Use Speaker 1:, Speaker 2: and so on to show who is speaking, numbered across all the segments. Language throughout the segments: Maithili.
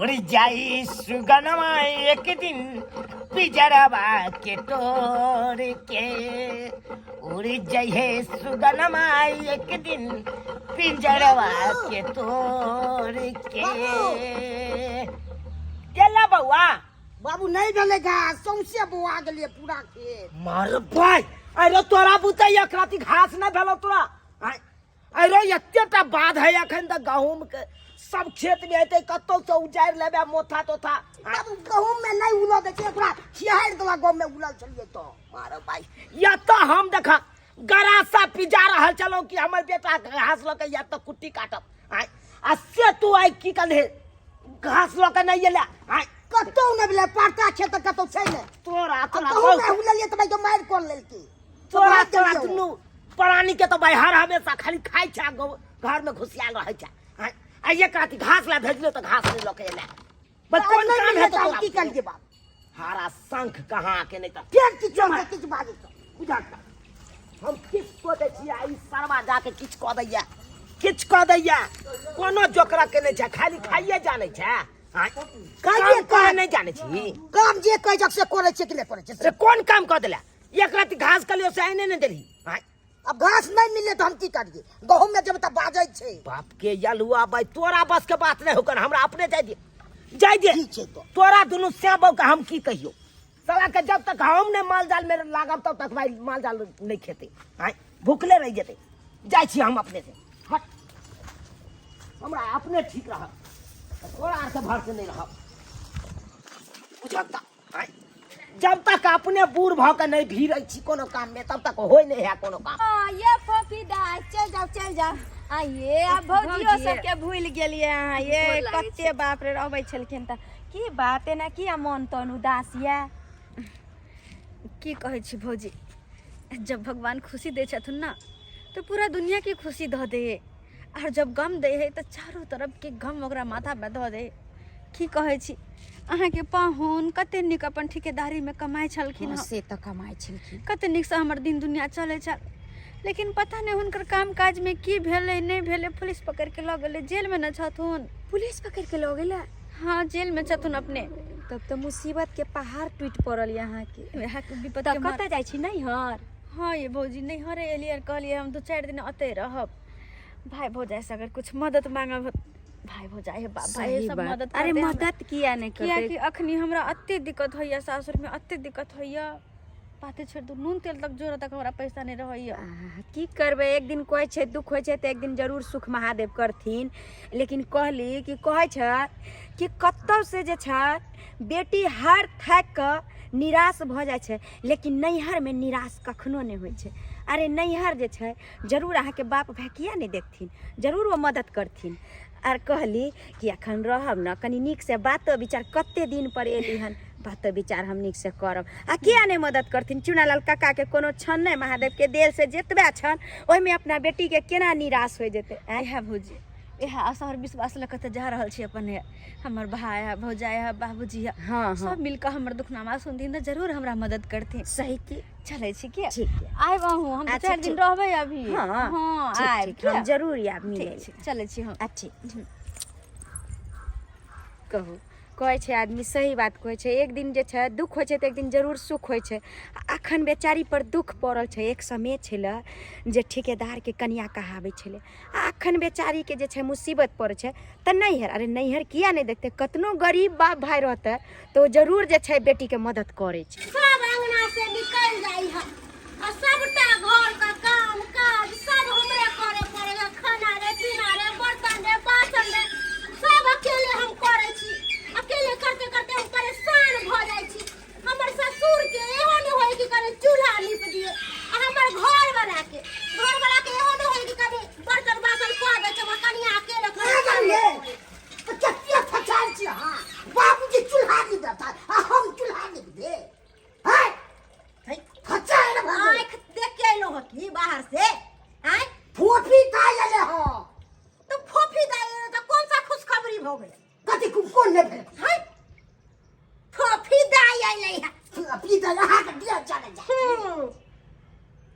Speaker 1: उड़ जाई सुगनवा एक दिन पिजरवा के तोड़ के, उड़ जाइए सुगनवा एक दिन पिंजरवा के तोड़ के। केला बउआ?
Speaker 2: बाबू, नहीं भेलै घास, सौंसे बौआ गेलियै पूरा खेत।
Speaker 1: मार भाई, अरे तोरा बुते एक राति घास नहीं भेलो तोरा? आँय, अरे एतेटा बाध है अखन तक गहूम के, सब खेत में हेतै, कतौ से उजारि लेबै मोथा तोथा।
Speaker 2: बाबू, गहूम में नहीं उलऽ दै छै, ओकरा खिहारि देलक। गहूम में उलल छलियै तऽ
Speaker 1: मारो भाई, या तऽ हम देखा गरासा पिजा रहल छलहुँ कि हमर बेटा घास लऽ के या तऽ कुट्टी काटब। आँय, आ से तू आइ की कलहे घास लऽ के नहि एला? आँय,
Speaker 2: कतौ नहि भेलै, परता खेत तऽ कतौ छै नहि।
Speaker 1: तोरा
Speaker 2: आ
Speaker 1: तोरा
Speaker 2: गहूम में उललियै तऽ भाई मारि कऽ लेलकै।
Speaker 1: तोरा
Speaker 2: भाग
Speaker 1: तोरा
Speaker 2: गेलियौ।
Speaker 1: दुनू प्राणी के तो भाई हर हमेशा खाली खाइ छै आ घर में घुसियाल रहै छै। आँय, आ एक राति घास ला भेजलो तऽ घास नहि लऽ के एला। बस कोन
Speaker 2: नहि
Speaker 1: काम
Speaker 2: मिललै
Speaker 1: हेतौ
Speaker 2: तऽ हम
Speaker 1: तोरा?
Speaker 2: की करियै बाप?
Speaker 1: हारा शंख कहाँ के नहि तऽ
Speaker 2: फेर किछु नहि किछु बाजै छौ।
Speaker 1: बुझा हम किछु कऽ दै छियै आ ई सरवा जाके किछु कऽ दैया, किछु कऽ दैया। कोनो जोकरा के नहि छै, खाली खाइए जानै छै। आँय,
Speaker 2: खाइए
Speaker 1: काम करऽ नहि जानै छी।
Speaker 2: काम जे कहै छक से करै छियै कि नहि करै छियै?
Speaker 1: से कोन काम कऽ देला? एक राति घास के लियो से आने नहि देलही? आँय,
Speaker 2: अब घास नहीं मिले तो हम की करिए? गहूम में जब तक बाजै छै।
Speaker 1: बाप के यलुआ भाई, तोरा बस के बात नहीं होकर, हमरा अपने जाय दे, जाय दे।
Speaker 2: ठीक छै तो।
Speaker 1: तोरा दुनू श्याम के हम की कहियो साला के, जब तक हम नहीं माल जाल में लागब तब तक भाई माल जाल नहीं खेते। आँय, भूखले रह जेते। जाय छी हम अपने से, हट, हमरा अपने ठीक रहब, तोरा आर के भर से नहीं रहब। बुझता? आँय, जब तक अपने बूढ़ भऽ के नहीं भीड़ै छी कोनो काम में तब तक होय नहीं है कोनो काम।
Speaker 3: हाँ, ये फोफी दाय, चल जाओ चल जाओ। आइए आब भौजियो
Speaker 4: भौजी।
Speaker 3: सबके भूलि गेलियै अहाँ ये।
Speaker 4: गोर लागै छी।
Speaker 3: कते बाप रे अबै छलखिन तऽ की बात, एना किया मन तन उदास यऽ?
Speaker 4: की कहै छी भौजी, जब भगवान खुशी दै छथुन ना तऽ पूरा दुनिया के खुशी धऽ दे है, और जब गम दै है तऽ चारू तरफ के गम ओकरा माथा पर धऽ दे है। की कहै छी, अहाँके पाहुन कते नीक अपन ठेकेदारीमे कमाइ छलखिन
Speaker 3: हँ,
Speaker 4: हँ।
Speaker 3: से तऽ कमाइ छलखिन।
Speaker 4: कते नीकसँ हमर दिन दुनिया चलै छल, लेकिन पता नहि हुनकर काम काजमे की भेलै नहि भेलै, पुलिस पकड़िके लऽ गेलै, जेलमे ने छथुन।
Speaker 3: पुलिस पकड़ि के लऽ गेलै?
Speaker 4: हँ, जेलमे छथुन अपने।
Speaker 3: तब तऽ मुसीबत के पहाड़ टूटि पड़ल यऽ अहाँके।
Speaker 4: वएह विपद
Speaker 3: तऽ
Speaker 4: के मार।
Speaker 3: कतऽ जाइ छी, नैहर?
Speaker 4: हँ ये भौजी, नैहरे एलियै, कहलियै हम 2-4 दिन अतै रहब, भाय भौजाइसँ अगर कुछ मदद मांगब, भाय भौजाइ बाप भाय
Speaker 3: सही
Speaker 4: सब
Speaker 3: बात।
Speaker 4: मदद
Speaker 3: अरे
Speaker 4: करतै हमरा।
Speaker 3: मदद किया नहि करतै?
Speaker 4: कियाकि अखनी हमरा अते दिक्कत होइया सासुरमे, अते दिक्कत होइया, बाते छोड़ि दू, नून तेल तक जोड़ऽ तक हमरा पैसा नहि रहैया।
Speaker 3: आह, की करबै, एक दिन कहै छै दुख होइ छै तऽ एक दिन जरूर सुख महादेव करथिन। लेकिन कहली कि कहै छै कि कतौ से जे छै बेटी हार थाकि कऽ निराश भऽ जाइ छै, लेकिन नैहरमे निराश कखनो नहि होइ छै। अरे नैहर जे छै जरूर अहाँके बाप भाय किया नहि देखथिन, जरूर ओ मदद करथिन। आर कहली कि एखन रहब ने कनि नीकसँ बातो विचार, कते दिन पर एली हन, बातो विचार हम नीकसँ करब। आ किया नहि मदद करथिन? चुनालाल काकाके कोनो छन नहि, महादेवके देल से जतबे छन ओहिमे अपना बेटीके केना निराश होइ जेतै? आँय
Speaker 4: इएह भौजी, इएह आशा और विश्वास लऽ कऽ तऽ जा रहल छी अपन। हमर भाय है, भौजाई है, बाबूजी है,
Speaker 3: हँ हँ
Speaker 4: सब मिल कऽ हमर दुखनामा सुनथिन तऽ जरूर हमरा मदद करथिन।
Speaker 3: सही की।
Speaker 4: चलै छी के?
Speaker 3: ठीक है।
Speaker 4: आयब अहूँ, हम दू
Speaker 3: अच्छा,
Speaker 4: चारि दिन
Speaker 3: ठीक।
Speaker 4: रहबै अभी।
Speaker 3: हँ,
Speaker 4: हँ,
Speaker 3: ठीक,
Speaker 4: आयब।
Speaker 3: ठीक, हम
Speaker 4: किया?
Speaker 3: जरूर आयब मिलै
Speaker 4: ठीक छै, चलै छी हम।
Speaker 3: आ ठीक। कहू, कहै छै आदमी सही बात कहै छै, एक दिन जे छै दुख होइ छै तऽ एक दिन जरूर सुख होइ छै। आ अखन बेचारी पर दुख पड़ल छै। एक समय छलै जे ठेकेदारके कनिया कहाबै छलै, आ अखन बेचारीके जे छै मुसीबत पड़ै छै तऽ नैहर, अरे नैहर किया नहि देखतै? कतनो गरीब बाप भाय रहतै तऽ ओ जरूर जे छै बेटीके मदद करै छै।
Speaker 5: सब अंगना से निकल जाइ है आ सबटा घर का काम काज सब हमरे करे पड़े है। खाना रे, पीना रे, बर्तन रे, बासन रे, सब अकेले हम करे छी। अकेले करते करते हम परेशान भ जाइ छी। हमर ससुर के एहो नहीं होय कि कने चूल्हा नीप दिए, आ हमर घर वाला के, घर वाला के एहो नहीं होय कि कने बर्तन बासन कऽ दै छै, हमर कनिया अकेले
Speaker 2: कहाँ
Speaker 5: करे।
Speaker 2: गेलियै? तऽ कते फचार छी अहाँ? बाबूजी चूल्हा नीप देता आ हम चूल्हा नीप दे? हैं फचार भऽ गेल।
Speaker 5: आँखि देख के अयलहुँ हँ की बाहर से? आँय,
Speaker 2: फोफी दाइ एलै हँ।
Speaker 5: तऽ फोफी दाइ एलै तऽ कोन सा खुशखबरी भऽ गेलै?
Speaker 2: कथी कोन नहि भेल?
Speaker 5: हैं, फोफी दाइ अयलै हँ।
Speaker 2: फोफी दाइ अहाँके दिया चले जाय।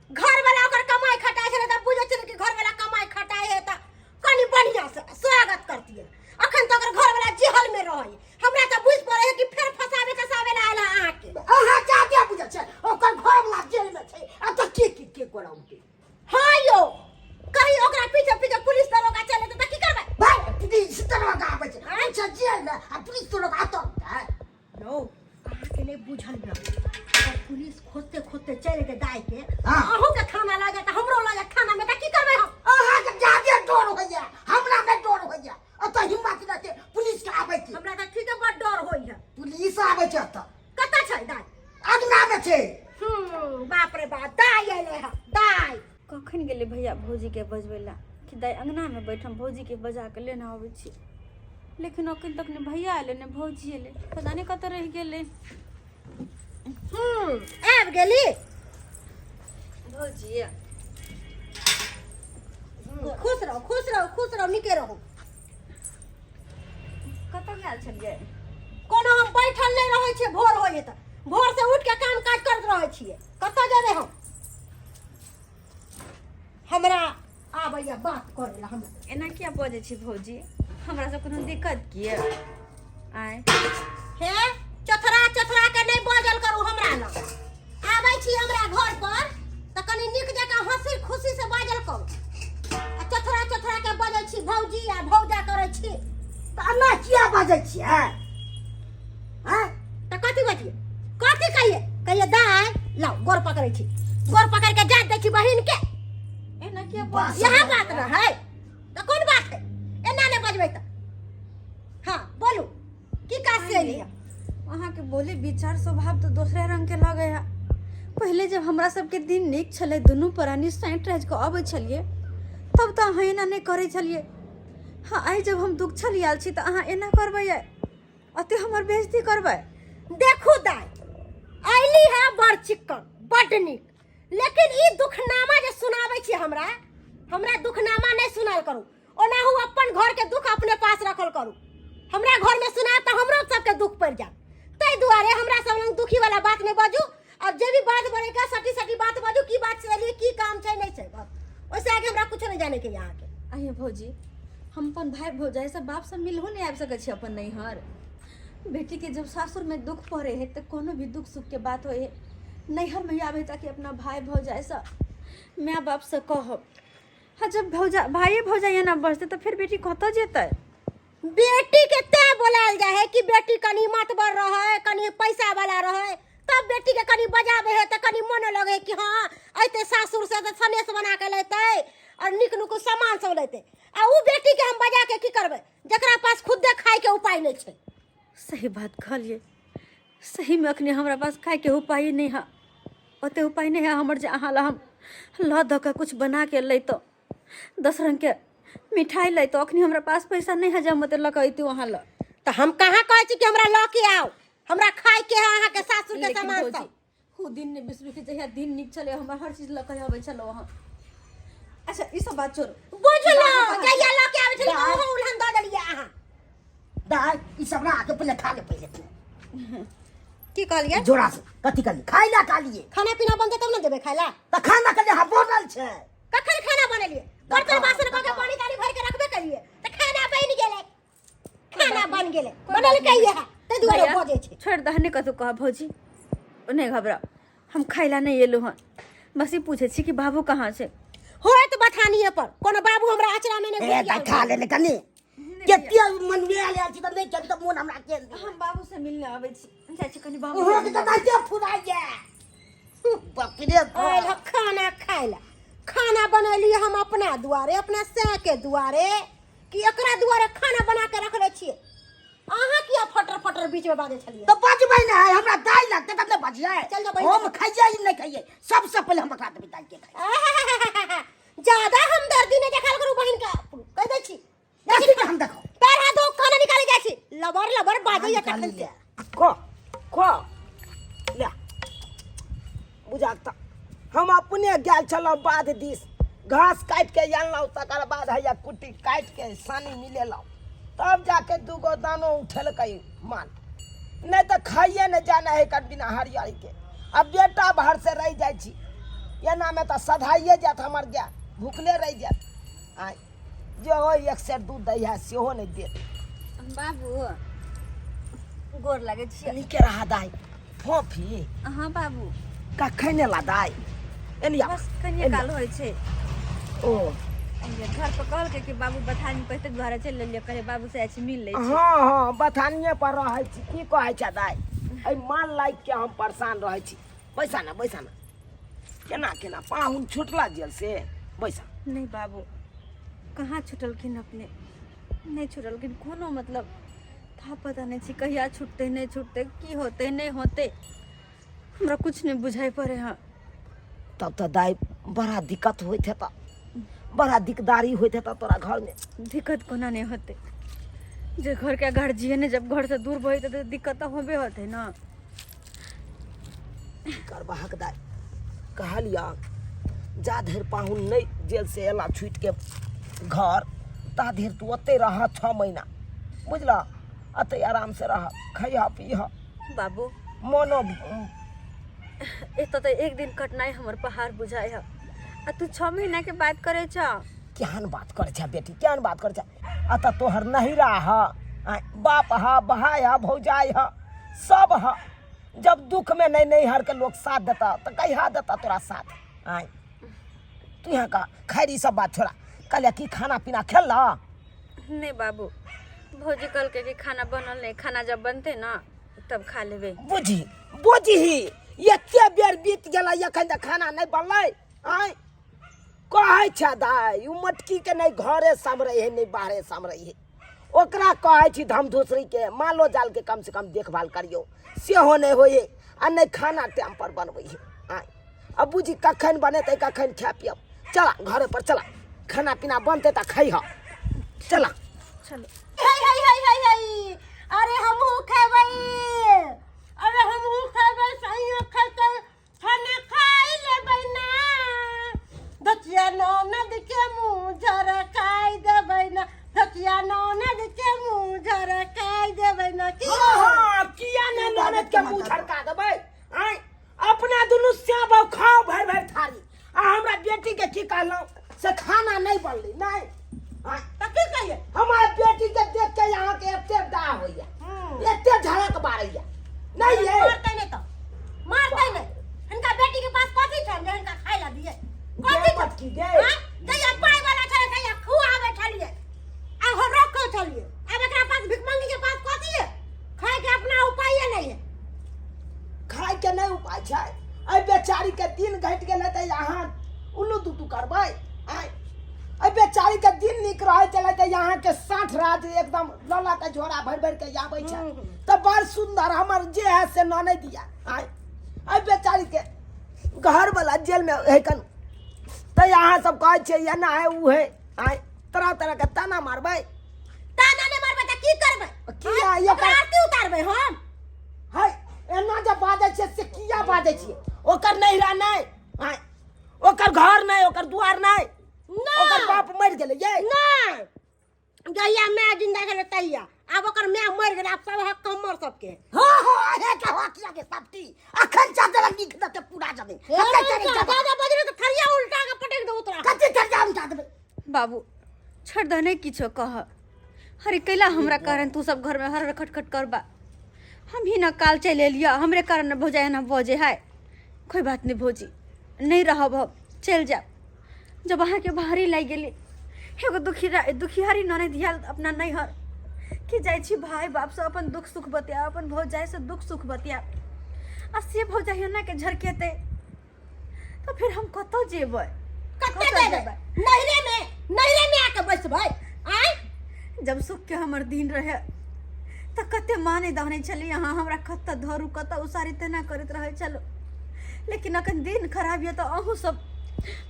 Speaker 5: घर वाला ओकर कमाई खटाइ छलै तऽ बुझै छलै कि घर वाला कमाई खटाइ है तऽ कनि बढ़िआँ से स्वागत करतियै। अखन तऽ ओकर घर वाला जेहल में रहै।
Speaker 2: जेल में आ पुलिस तोरा के अतऽ है।
Speaker 5: यौ अहाँके नहि बुझल यऽ अगर पुलिस खोजते खोजते चलि जेतै दाइ के
Speaker 2: हाँ।
Speaker 5: अहूँ के थाना लऽ जायत हमरो लऽ जायत थाना में तऽ की करबै हम?
Speaker 2: अहाँके जादे डर होइया, हमरा नहि डर होइया। एतऽ हिम्मत नहि छै पुलिस के आबै के।
Speaker 5: हमरा तऽ ठीके बड डर होइया।
Speaker 2: पुलिस आबै छै एतऽ।
Speaker 5: कतऽ छै दाइ?
Speaker 2: अगना में छै।
Speaker 5: बाप रे बाप, दाइ एलै हँ दाइ।
Speaker 4: कखन गेलै भैया भौजीके बजबै लए कि दाइ अङ्गनामे बैठ, हम भौजीके बजा कऽ लेने अबै छी, लेकिन अखन तक ने भैया एलै ने भौजी एलै, पता नहि कतऽ रहि गेलै।
Speaker 5: आबि गेली
Speaker 4: भौजी?
Speaker 5: खुश रहू, खुश रहू, खुश रहू, नीके रहू।
Speaker 4: कतऽ गेल छलियै?
Speaker 5: कोनो हम बैठल नहि रहै छियै, भोर होइ तऽ भोर से उठ के काम काज करैत रहै छियै। कतऽ जेबै हम? हमरा आबैया बात करै लए हमरा।
Speaker 4: एना किया बजै छी भौजी? हमरा से कोनो दिक्कत किया आय?
Speaker 5: हे, चोथरा चोथरा के नहि बाजल करू। हमरा लग आबै छी हमरा घर पर तऽ कनि नीक जकाँ हंसी खुशी से बाजल करू, आ चोथरा चोथरा के बजै छी भौजी आ भौजा करै छी।
Speaker 2: तऽ एना किया बाजै छियै? आँय?
Speaker 5: तऽ कथी बजियै, कथी कहियै? कहियै दाइ लाउ, गोर पकड़ै छी, गोर पकड़ के जात दै छी बहिन के।
Speaker 4: एना किया
Speaker 2: बस।
Speaker 5: इएह बात न है तऽ कोन बात है? एना नहि बजबै तऽ। हाँ बोलू, की काज से एलियै?
Speaker 4: अहाँके बोले विचार स्वभाव तऽ दोसरे रंगके लगै है। पहिले जब हमरा सबके दिन नीक छलै, दुनू प्राणी साँठि राजि कऽ अबै छलियै, तब तऽ अहाँ एना नहि करै छलियै। हाँ, आइ जब हम दुख छल आयल छी तऽ अहाँ एना करबै, अते हमर बेइज्जती करबै?
Speaker 5: देखू दाइ, अयली है बड़ चिक्कन बड्ड नीक, लेकिन ई दुखनामा जे सुनाबै छी हमरा, हमरा दुखनामा नहि सुनाल करू। ओनाहु अपन घर के दुख अपने पास रखल करू। हमरा घर में सुनायब तऽ हमरो सबके दुख पड़ि जायत। ताहि दुआरे हमरा सब लग दुखी वाला बात नहि बाजू, और जे भी बात बने के सटी सटी बात बाजू, की बात से एलियै, की काम छै नहि छै, बस ओहिसे आगे हमरा कुछो नहि जाने के यऽ अहाँके।
Speaker 4: आइए भौजी, हम अपन भाय भौजाइ सब बाप सब मिलहो नहि आबि सकै छी अपन नैहर। बेटीके जब सासुरमे दुख पड़े है तऽ कोनो भी दुख सुखके बात होइ है, नैहरमे ही आबै है, ताकि अपना भाय भौजाइसँ माय बापसँ कहब। हाँ, जब भौजा भाइये भौजाइ एना बजतै तऽ फेर बेटी कतऽ जेतै?
Speaker 5: बेटी के तें बोलायल जाय है कि बेटी कनी मतबर रहे, कनी पैसा वाला रहे, तब बेटी के कनी बजाबे है तऽ कनी मन लगे है कि हाँ अयतै सासुर से तऽ सनेस बना के लेतै और नीक नुक सामान सब लेतै। आ उ बेटी के हम बजा के की करबै जकरा पास खुदे खाय के उपाय नहि छै?
Speaker 4: सही बात कहलियै। सहीमे अखनी हमरा पास खायके उपाय नहि है, ओते उपाय नहि है हमर जे अहाँ ला हम लऽ दऽ कऽ कुछ बना के लैतहुँ, 10 रंगके मिठाई लैतहुँ। अखनी हमरा पास पैसा नहि है जे हम ओते लऽ कऽ अयतहुँ अहाँ लग।
Speaker 5: तऽ हम कहाँ कहै छी कि हमरा लऽ के आउ? हमरा खाय के है अहाँके सासुर के
Speaker 4: लेकिन
Speaker 5: सामान
Speaker 4: भौजी
Speaker 5: सब।
Speaker 4: ओ दिन नहि बिसरू कि जहिया दिन नीक छलै हमरा हर चीज लऽ कऽ अबै छलहुँ अहाँ। अच्छा, ई सब बात छोड़ू।
Speaker 5: बुझलहुँ, जहिया लऽ के आबै छलै तऽ ओहो उल्हन दऽ देलियै अहाँ।
Speaker 2: दाइ, ई सब राख, पहिले खा ले पहिले तू।
Speaker 5: की कहलियै?
Speaker 2: जोरा से कथी कहली? खाइ ला कहलियै।
Speaker 5: खाना पीना बनतै तब ने देबै खाय ला।
Speaker 2: तऽ खाना कहलियै हाँ बनल छै।
Speaker 5: कखन खाना बनेलियै? बर्तन बासन कऽ के पानी तानी भरि के रखबे करियै तऽ खाना बनि गेलै। खाना बनि गेलै, बनल कहियै है, ताहि दुआरे
Speaker 4: भैया,
Speaker 5: बजै छै।
Speaker 4: छोड़ि दह, नहि कतहु कह भौजी, नहि घबराउ, हम खाय ला नहि एलहुँ हँ, बस ई पूछै छी कि बाबू कहाँ छै?
Speaker 5: होइत बथानिए पर कोनो बाबू हमरा अचरा में नहि
Speaker 2: ए दाइ, खा ले ने कनी। कते मनमे आयल छी तऽ नहि चल तऽ मोन हमरा के।
Speaker 4: हम बाबू से मिलने आबै छी, जाइ छी कनी बाबू।
Speaker 2: ओहो के तऽ दाइ फुराइ जाय, बाप रे बाप।
Speaker 5: आयल ह खाना खाय ला। खाना बनेलियै हम अपना दुआरे, अपना सै के दुआरे कि एकरा दुआरे खाना बना के रखले छियै? अहाँ किया फटर फटर बीच में बाजै छलियै?
Speaker 2: तऽ बजबै ने है, हमरा दाइ लगतै तब ने बजियै।
Speaker 5: चल जाओ बहिन।
Speaker 2: हम खाइयै नहि खाइयै, सबसे पहिले हम बकरा देबै दाइ के खाइ।
Speaker 5: ज्यादा हमदर्दी नहि देखाल करू बहिन के, कहि दै छी।
Speaker 2: कथी के हम देखो?
Speaker 5: पैर हाथ धो, खाना निकाले जाइ छी। लबर लबर बाजैया तखन से।
Speaker 1: खो खो ले बुझा। तऽ हम अपने गेल छलहुँ बाध दिस, घास काटि के आनलहुँ, तकर बाद हैया कुट्टी काटि के सानी मिलेलहुँ, तब जाके दूगो दानो उठेलकै माल, नहि तऽ खाइए नहि जाना है एकर बिना हरियरी के। आ बेटा भर से रहि जाइ छी एनामे तऽ सधाइए जायत हमर गाय, भुखले रहि जायत। आँय, जे हो एक सेर दूध दै है सेहो नहि देत।
Speaker 4: बाबू, गोर लागै छी।
Speaker 1: नीके रहा दाइ। फोफी?
Speaker 4: हाँ बाबू।
Speaker 1: कखन एला दाइ? एनी आब।
Speaker 4: बस कनिए काल होइ छै।
Speaker 1: ओ
Speaker 4: घर पर कहलकै कि बाबू बथानी पर तक दुआरे चलि लेलियै, कहलियै बाबू से अछि मिल लै छी।
Speaker 1: हँ हँ, बथानिए पर रहै छी। की कहै छै दाइ, एहि माल लाइक के हम परेशान रहै छी। बैसा ना, बैसा ना। केना केना पाहुन छुटला जेल से? बैसा।
Speaker 4: नहि बाबू, कहाँ छुटलखिन अपने? नहि छुटलखिन। कोनो मतलब था पता नहि छै कहिया छुटतै नहि छुटतै, की होतै नहि होतै, हमरा कुछ नहि बुझाइ पड़े हँ।
Speaker 1: तब तऽ दाइ बड़ा दिक्कत होइत हेतऽ, बड़ा दिकदारी होइत हेतऽ तोरा घरमे।
Speaker 4: दिक्कत कोना नहि होतै? जे घरके गार्जियन जब घरसँ दूर भऽ जेतै तऽ दिक्कत तऽ होबे होतै ने।
Speaker 1: की करबहक दाइ, कहलिअ जा धरि पाहुन नहि जेल से एला छुटिके घर ता धरि तू ओतहि रह 6 महीना, बुझलह? एतहि आरामसँ रह, खइह पीह।
Speaker 4: बाबू
Speaker 1: मनो
Speaker 4: एतऽ तऽ एक दिन कटनाइ हमर पहाड़ बुझाइ है आ तू 6 महीना के बात करै छ।
Speaker 1: केहन बात करै छै बेटी, केहन बात करै छै? एतऽ तोहर नहिरा ह, बाप ह, भाय ह, भौजाइ ह, सब ह। जब दुख में नहीं नैहर के लोग साथ देता तो कहिया देता तोरा साथ? आय तू यहाँ का खैर ई सब बात छोड़ा, कहलिया की खाना पीना खेल?
Speaker 4: नहीं बाबू, भौजी कहलकै कि खाना बनल नहीं, खाना जब बनते ना तब खा लेबै।
Speaker 1: बुझी बुझही, एते बेर बीत गेलै एखन तक खाना नहीं बनलै। आय कहै छै दाइ, उ मटकी के नहीं घरे सम्हरै है नहीं बाहरे सम्हरै है। ओकरा कहै छी धमधुसरी के मालो जाल के कम से कम देखभाल करियौ, सेहो नहि होइ है आ नहि खाना टाइम पर बनबै है। आय अब बुझी कखन बनेतै कखन खाय पियब। चला घरे पर चला, खाना पीना बनतै तऽ खैह। चला
Speaker 4: चलो।
Speaker 5: हे हे हे हे हे, अरे हमहूँ खेबै, अरे हमहूँ खेबै, सहियो खेतै, खाना खाइ लेबै ना। धकिया ननद के मुँह झरकाइ देबै ना, धकिया ननद के मुँह झरकाइ देबै ना। की
Speaker 1: हाँ हाँ, किया ने ननद के मुँह झरका देबै? आँय अपना दुनू श्याम बाबू खाओ भरि भरि थारी आ हमरा बेटी के की कहलहुँ से खाना नहीं बनलै नहीं। आँय
Speaker 5: तऽ की कहियै?
Speaker 1: हमार बेटी के देख के यहाँ के एते डाह होइया, एते झड़क बारैया नहीं ये।
Speaker 5: मारतै नहि तऽ मारतै नहि। हिनका बेटी के पास कथी छनि जे हिनका खाइ ला दियै? कथी
Speaker 1: गे मटकी गे।
Speaker 5: आँय? जहिया पाइ वाला छलै तहिया खुआबै छलियै आ हम रखै छलियै, आब एकरा पास भिखमंगी के पास कथी है? खाइ के अपना उपाये नहीं है।
Speaker 1: खाय के नहीं उपाय छै, एहि बेचारी के दिन घटि गेलै तऽ यहाँ उल्लू दुतू करबै? आँय एहि बेचारी के दिन नीक रहै छलै तऽ यहाँ के साठ राज एकदम लऽ लऽ के झोरा भरि भरि के आबै छै तऽ बड़ सुन्दर हमर जे है से ननैद दिया। आँय एहि बेचारी के घर वाला जेल में है कन तऽ यहाँ सब कहै छै एना है उ है। आँय तरह तरह के ताना मारबै।
Speaker 5: ताना नहि मारबै तऽ की करबै?
Speaker 1: किया
Speaker 5: आँय?
Speaker 1: एकर
Speaker 5: ओकरा आरती उतारबै हम?
Speaker 1: है एना जे बाजै छियै से किया बाजै छियै? ओकर नैहरा नहि, आँय ओकर घर नहि, ओकर दुआर नहि,
Speaker 5: नहि।
Speaker 1: ओकर बाप मरि गेलै ये।
Speaker 5: नहि, जहिया माय जिंदा छलै तहिया, आब ओकर माय मरि गेलै, आब सब हक हमर सबके।
Speaker 2: हाँ हाँ, अहे के हक या के सबटी अखन चादर लिख देते पूरा जमीन। अखन चले जा
Speaker 5: दादा बजरे तऽ थरिया उल्टा के पटक दे उतरा।
Speaker 2: कथी थरिया उल्टा देबै?
Speaker 4: बाबू छोड़ दह, नहीं किछो कह। अरे कैला हमरा कारण तू सब घर में हर हर खटखट करबा? हम ही ना काल चलि एलियै, हमरे कारण भौजाई एना बजे है। कोई बात नहीं भौजी, नहीं रहब हम, चलि जायब। जब अहाँके भारी लागि गेली एगो दुखी दुखियारी ननद आयल अपना नैहर कि जाइ छी भाय बापसँ अपन दुख सुख बतिया, अपन भौजाइसँ दुख सुख बतिया, आ से भौजाई एना के झरकेतै तऽ फेर हम कतऽ जेबै?
Speaker 5: कतऽ जेबै? नैहरे में, नैहरे में आके बैसबै? आँय
Speaker 4: जब सुख के हमर दिन रहे तऽ कते माने दहने छलियै अहाँ हमरा, कतऽ धरू कतऽ उसारी तेना करैत रहै छलहुँ, लेकिन अखन दिन खराब यऽ तऽ अहूँ सब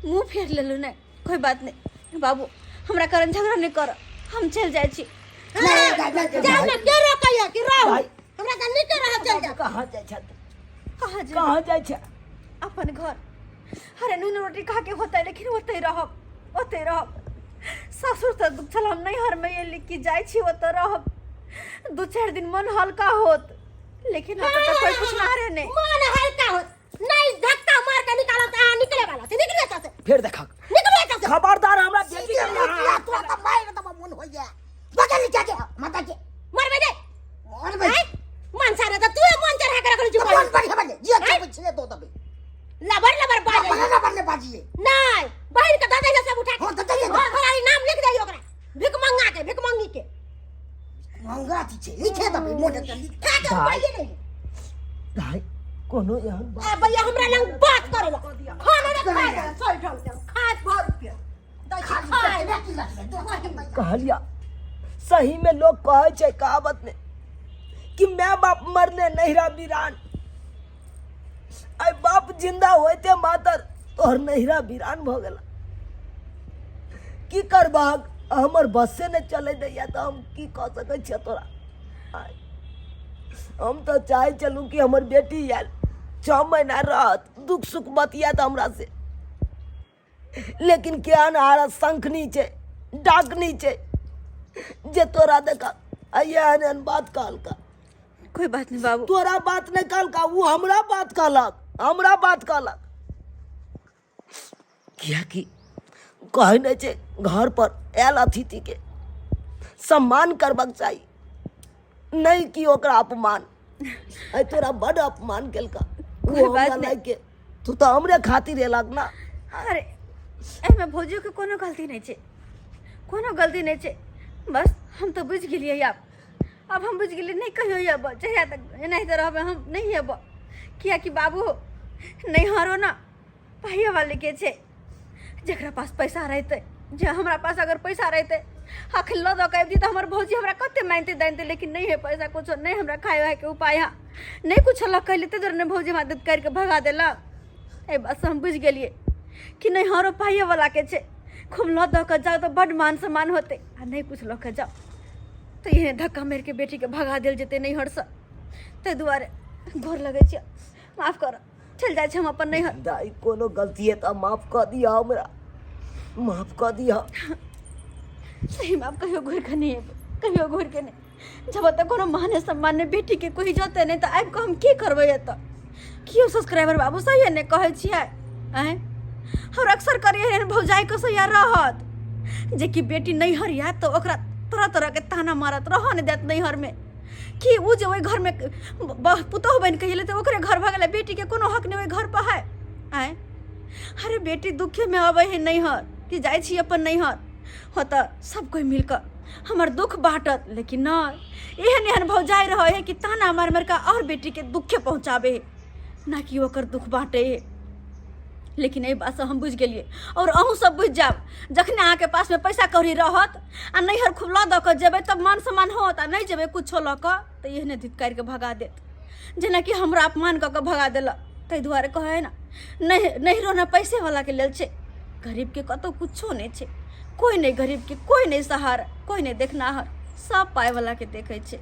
Speaker 4: मुँह फेर लेलहुँ। नहि कोई बात नहीं बाबू, हमरा कारण झगड़ा नहीं कर, हम चलि जाइ छी।
Speaker 5: जाउ ने, के रोकैया कि रहू?
Speaker 1: भाई।
Speaker 5: हमरा तऽ नीके रहत, चलि जाउ।
Speaker 1: कहाँ जाइ छै?
Speaker 4: कहाँ जेबै?
Speaker 1: कहाँ जाइ छै?
Speaker 4: अपन घर। अरे नून रोटी खा के होतै, लेकिन ओतै रहब, ओतै रहब। सासुर तऽ दुख छल, हम नैहरमे एली कि जाइ छी ओतऽ रहब, 2-4 दिन मन हल्का होत, लेकिन ओतऽ तऽ कोइ पुछनारे नहि।
Speaker 5: मन हल्का होत नहीं, धक्का मार के निकालब तऽ अहाँ निकले वाला छै। निकले एतऽ से।
Speaker 1: फेर देखक।
Speaker 5: निकले एतऽ से।
Speaker 1: खबरदार हमरा बेटी के
Speaker 2: सीधे
Speaker 1: यहाँ
Speaker 2: मुखिया तोरा तऽ मारि देबऽ मोन होइया। बगल जा के माता के
Speaker 5: मरबै नहि।
Speaker 2: मरबै।
Speaker 5: आँय? मन सारा तऽ तूहे मन चढ़ा के रखने छी।
Speaker 2: मन बढ़िया बने जे खेबै छे दो देबै।
Speaker 5: लबर लबर बाजै।
Speaker 2: लबर लबर ने बाजिए।
Speaker 5: नहीं, बहिन के दऽ दैले सब उठा के।
Speaker 2: हाँ, दऽ दैले।
Speaker 5: घर घर
Speaker 2: छै लिखे देबै मोने से लिखा के उपाये नहीं
Speaker 1: दाइ कोनो एहन बात
Speaker 5: आ भैया हमरा लंग बात करे ला खाना ने खाए ला सही ढंग से खाए भर पे दै छी खाए ला।
Speaker 1: कहलिया सही में लोग कहै छै कहावत में कि my बाप मरले नैहरा वीरान आइ बाप जिंदा होइते मातर तोहर नैहरा वीरान भऽ गेला की करबहक हमर बसे नहि चलै दैया तऽ हम की कऽ सकै छियै तोरा आइ हम तऽ चाहै छलहुँ कि हमर बेटी आयल 6 महीना रहत दुख सुख बतियात हमरा से लेकिन केहन हारा शंखनी छै डाकनी छै जे तोरा देखा एहन एहन बात कहलका
Speaker 4: कोई बात नहीं बाबू
Speaker 1: तोरा बात नहि कहलका ओ हमरा बात कहलक हमरा बात कहलक कियाकि कहै नहि छै घर पर आयल अतिथिके सम्मान करबाक चाही नहि कि ओकरा अपमान आइ तोरा बड अपमान केलका ओ
Speaker 4: कोई बात
Speaker 1: हमरा
Speaker 4: नहि।
Speaker 1: लायक के तू तऽ हमरे खातिर एलक ना
Speaker 4: अरे एहिमे भौजियो के कोनो गलती नहि छै कोनो गलती नहि छै बस हम तऽ बुझि गेलियै आब आब हम बुझि गेलियै नहि कहियो अयब जहिया तक एनाहिते रहबै हम नहि अयब कियाकि बाबू नैहरो ने पाइए वाले के छै जकरा पास पैसा रहतै जे हमरा पास अगर पैसा रहतै अखन लऽ दऽ के आबि तऽ हमर भौजी हमरा कते मानिते दानिते लेकिन नहि है पैसा कुछो नहि हमरा खाय उहाय के उपाय है नहि कुछो लऽ के ताहि दुआरे ने भौजी हमरा दूध काटि के भगा देलक एहि बातसँ हम बुझि गेलियै कि नहि हरो पाइए वाला के छै खूब लऽ दऽ के जाउ तऽ बड्ड मान सम्मान होतै आ नहि कुछ लऽ के जाउ तऽ एहने धक्का मारि के बेटीके भगा देल जेतै नैहरसँ ताहि दुआरे गोर लगै छियै माफ कर चलि जाइ छी हम अपन नैहर
Speaker 1: दाई कोनो गलती है तऽ माफ कऽ दिअ हमरा माफ कऽ दिअ
Speaker 4: सही में आब कहियो घुरि कऽ नहि एबै कहियो घुरि कऽ नहि जब तक कोनो माने सम्मान नहि बेटीके कोइ इज्जते नहि तऽ आबि कऽ हम की करबै एतऽ कियो सब्सक्राइबर बाबू सहिए नहि कहै छियै आँय आओर अक्सर करियै एहन भौजाइके सहिया रहत जेकि बेटी नैहर आयत तऽ ओकरा तरह तरहके ताना मारत रहऽ नहि देत नैहरमे कि ओ जे ओहि घरमे पुतोहु बनि कऽ एलै तऽ ओकरे घर भऽ गेलै बेटीके कोनो हक नहि ओहि घर पर है आँय अरे बेटी दुखेमे अबै है नैहर कि जाइ छी अपन नैहर हो तऽ सब कोइ मिल कऽ हमर दुख बाँटत लेकिन नहि एहन एहन भौजाइ रहै है कि ताना मारि मारि कऽ आओर बेटीके दुखे पहुँचाबै है ना कि ओकर दुख बाँटै है लेकिन एहि बातसँ हम बुझि गेलियै आओर अहूँ सब बुझि जायब जखने अहाँके पासमे पैसा कौड़ी रहत आ नैहर खूब लऽ दऽ कऽ जेबै तब मान सम्मान होत आ नहि जेबै कुछो लऽ कऽ तऽ एहने धितकारि कऽ भगा देत जेनाकि हमरा अपमान कऽ कऽ भगा देलक ताहि दुआरे कहै ने नहि नैहरो ने पैसेवलाके लेल छै गरीबके कतहु कुछो नहि छै कोइ नहि गरीबके कोइ नहि सहारा कोइ नहि देखनाहर सब पाइवलाके देखै छै।